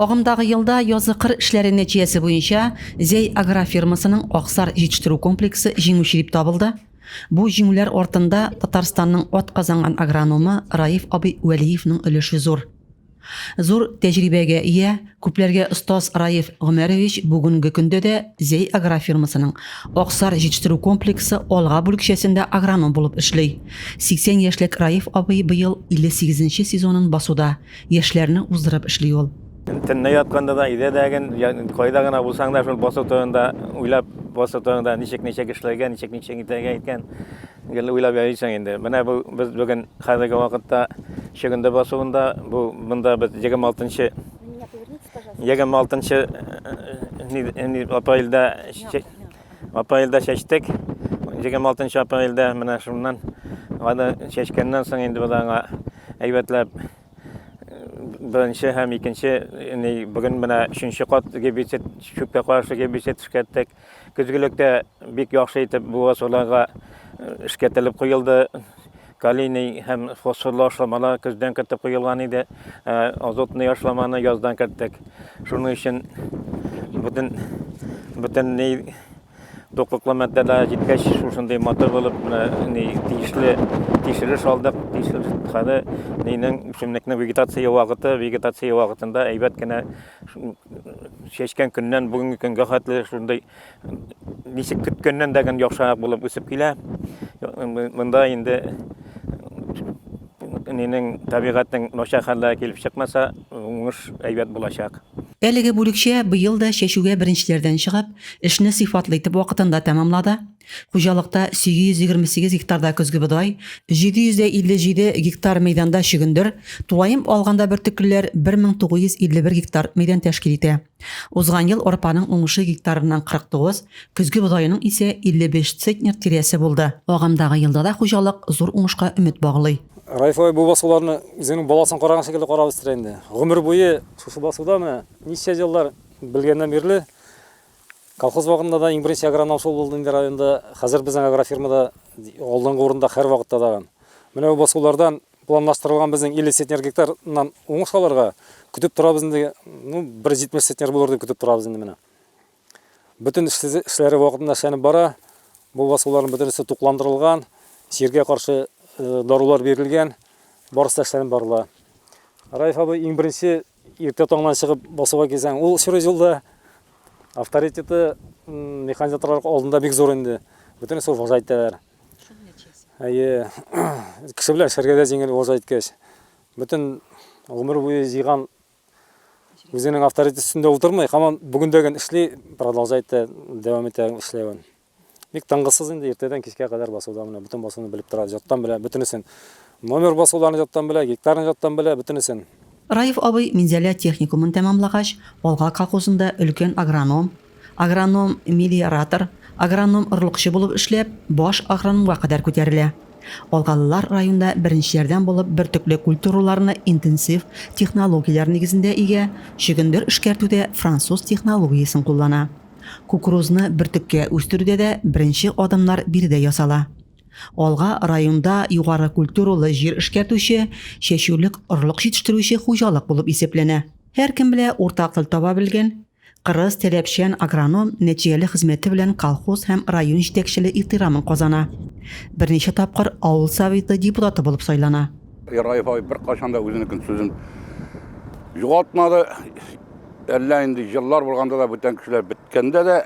Агымдагы елда язгы кыр эшләре нәтиҗәсе буенча Зәй агрофирмасының Аксар җитештерү комплексы җиңүче дип табылды. Бу җиңүләр артында Татарстанның атказанган агрономы Раиф абый Вәлиевның өлеше зур. Зур тәҗрибәгә ия, күпләргә остаз Раиф Гомәрович бүгенге көндә дә Зәй агрофирмасының Аксар җитештерү комплексы Алга бүлекчәсендә агроном булып эшли. 80 яшьлек Раиф абый быел 58 нче сезонын басуда, Яшьләрне уздырып эшли ул. Төнлә ятканда да, өйдә дә ген, кайда гына булсаң да, шул басу турында уйлап, басу турында ничек ничек эшләргә, ничек ничек итәргә икән, гел уйлап йөрисең инде. Менә бу без бүген хәзерге вакытта чөгендер басуында, бу монда без 26 26 апрельдә апрельдә чәчтек. 26 апрельдә менә шуннан аны чәчкәннән соң инде без аңа әйбәтләп беренче һәм икенче ни бүген менә өченче кат гербицид чүпкә каршы гербицид эшкәрттек. Көзгелектә бик яхшы итеп бу басуларга эшкәртелеп куелды. Калийный һәм фосфорлы ашламалар көздән кертеп куелган иде. Азотный ашламаны яздан керттек. Шуның өчен бөтен бөтен ни Туклыклы матдәләр җиткәч, шушындый матур булып, менә ни тиешле тикшереш алдык. Тикшереш хәле нинең үсемлекнең вегетация вакыты, вегетация вакытында әйбәт кенә чәчкән көннән бүгенге көнгә хәтле шундый ничек көткәннән дә генә яхшырак булып үсеп килә. Монда инде нинең табигатьнең начар хәлләре килеп чыкмаса, уңыш әйбәт булачак. Әлеге бүлекчә быел да чәчүгә беренчеләрдән чыгып, эшне сыйфатлы итеп вакытында тәмамлады. Хуҗалыкта 828 гектарда көзге бодай, 757 гектар мәйданда чөгендер, тулаем алганда бөртеклеләр 1951 гектар мәйдан тәшкил итә. Узган ел арпаның уңышы гектарыннан 49, көзге бодайның исә 55 центнер тирәсе булды. Агымдагы елда да хуҗалык зур уңышка өмет баглый. Раиф абый бу басуларны үзенең баласын караган шикелле карап үстерә инде. Гомер буе шушы басуда менә ничә еллар белгәннән бирле колхоз вакытында да иң беренче агроном шул булды инде районда. Хәзер безнең агрофирмада алдынгы урында һәрвакытта тагын. Менә бу басулардан планлаштырылган безнең 50 центнер гектарыннан уңыш алырга көтеп торабыз инде. Ну, бер 70 центнер булыр дип көтеп торабыз инде менә. Бөтен эшләре вакытында эшләнеп бара. Бу басуларның бөтенесе тукландырылган, чиргә каршы дарулар бирелгән, барысы да эшләнеп барыла. Раиф абый иң беренче иртә таңнан чыгып басуга килсәң, ул чоры юлда авторитеты механизаторлар алдында бик зур инде. Бөтенесе уважать итәләр. Әйе, кеше белән эшләргә дә җиңел уважать иткәч. Бөтен гомер буе җыйган Үзенең авторитет өстендә утырмый, һаман бүген дә гөн эшли, продолжает итә, дәвам итә эшләвен. Бик тынгысыз инде иртәдән кичкә кадәр басуда менә бөтен басуны белеп тора, җаттан белә бөтенесен. Номер басуларын җаттан белә, гектарын җаттан белә, бөтенесен. Раиф абый Минзәлә техникумын тәмамлагач, Алга колхозында өлкән агроном, Агроном-мелиоратор, агроном-орлыкчы булып эшләп, баш агрономга кадәр күтәрелә. Алгалылар районда беренчеләрдән булып бөртекле культураларны интенсив технологияләр нигезендә игә, чөгендер эшкәртүдә француз технологиясен куллана. Кукурузны бөртеккә үстерүдә дә беренче адымнар биредә ясала. Алга районда югары культуралы җир эшкәртүче, чәчүлек орлык җитештерүче хуҗалык булып исәпләнә. Һәркем белә уртак тел таба белгән, Кырыс, таләпчән агроном нәтиҗәле хезмәте белән колхоз һәм район җитәкчеле ихтирамын казана. Берничә тапкыр авыл советы депутаты булып сайлана. Раиф абый беркайчан да үзенекен сүзен югалтмады. Әллә инде еллар булганда да, бүтән кешеләр беткәндә дә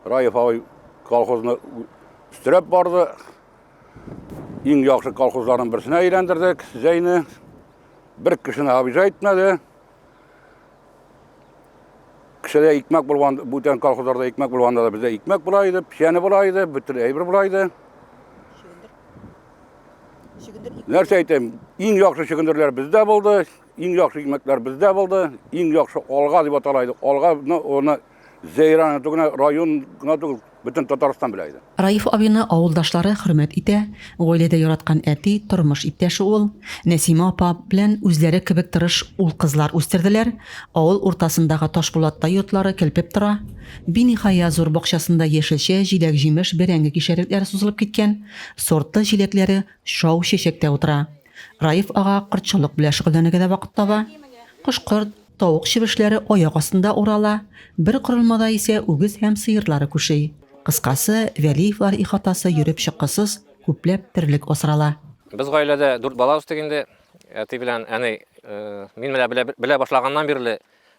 Раиф абый колхозны үстереп барды. Иң яхшы колхозларның берсенә әйләндердек Зәйне. Бер кешене обижать итмәде. Кешедә икмәк булган, бүтән колхозларда икмәк булганда да бездә икмәк була иде, печәне була иде, бөтен әйбер була иде. Нәрсә әйтәм, иң яхшы чөгендерләр бездә булды, иң яхшы икмәкләр бездә булды, иң яхшы алга дип атала иде. Алга оны Зәйраны түгел, район гына түгел, бөтен Татарстан белә иде. Раиф абыйны авылдашлары хөрмәт итә, гаиләдә яраткан әти, тормыш иптәше ул. Нәсимә апа белән үзләре кебек тырыш ул-кызлар үстерделәр. Авыл уртасындагы ташпулаттай йортлары келпеп тора. Биниһая зур бакчасында яшелчә, җиләк-җимеш, бәрәңге кишәрлекләре сузылып киткән, сортлы җиләкләре шау чәчәктә утыра. Раиф ага кортчылык белән шөгыльләнергә дә вакыт таба. Кош-корт. тавык чебешләре аяк астында урала, бер корылмада исә үгез һәм сыерлары күши. Кыскасы, Вәлиевлар ихатасы йөреп чыккысыз, күпләп терлек асрала. Без гаиләдә дүрт бала үстек инде. Әти белән әни, мин менә белә, белә башлаганнан бирле,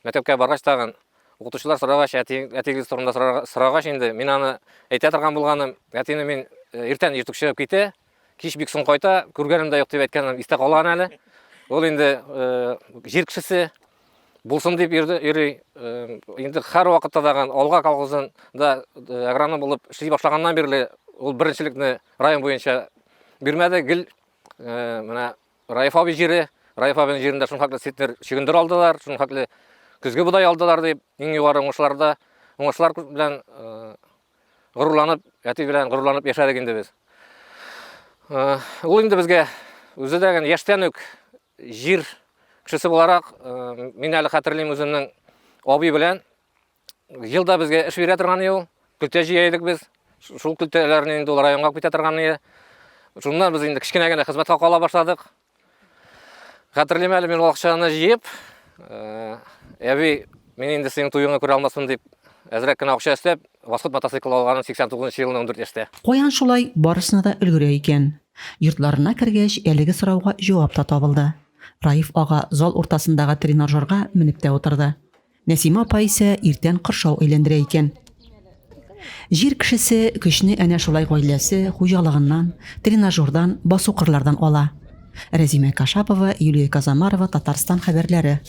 мәктәпкә баргач тагын, укытучылар сорагач, әти, әтигез турында сорагач инде, мин аны әйтә торган булганым, әтине мин иртән иртүк чыгып китә, кич бик соң кайта, күргәнем дә юк дип әйткәнем истә калган әле. Ул инде җир кешесе, булсын дип йөрде, йөри. Инде һәр вакытта дагы Алга колхозында агроном булып эшли башлаганнан бирле ул беренчелекне район буенча бирмәде. Гел менә Раиф абый җире, Раиф абыйның җирендә шул хәтле центнер чөгендер алдылар, шул хәтле көзге бодай алдылар дип, иң югары уңышларда, уңышлар белән горурланып, әти белән горурланып яшәдек инде без. Ул инде безгә үзе дә яшьтән үк җир кешесе буларак, мин әле хәтерлим үземнең абый белән елда безгә эш бирә торган ул. Көлтә җыя идек без. Шул көлтәләрне инде ул районга китә торган иде. Шуннан без инде кечкенә генә хезмәт хакы ала башладык. Хәтерлим әле мин ул акчаны җыеп, әби, мин инде синең туеңны күрә алмасмын дип, әзрәк кенә акча эшләп, Восход мотоциклы алганым 89 нчы елны 14 яшьтә. Каян шулай барысына да өлгерә икән? Йортларына кергәч, әлеге сорауга җавап та табылды. Раиф ага зал уртасындагы тренажерга менеп тә утырды. Нәсимә апа исә иртән кыршау әйләндерә икән. Җир кешесе көчне әнә шулай гаиләсе, хуҗалыгыннан, тренажердан, басу-кырлардан ала. Рәзимә Кашапова, Юлия Казамарова, Татарстан хәбәрләре.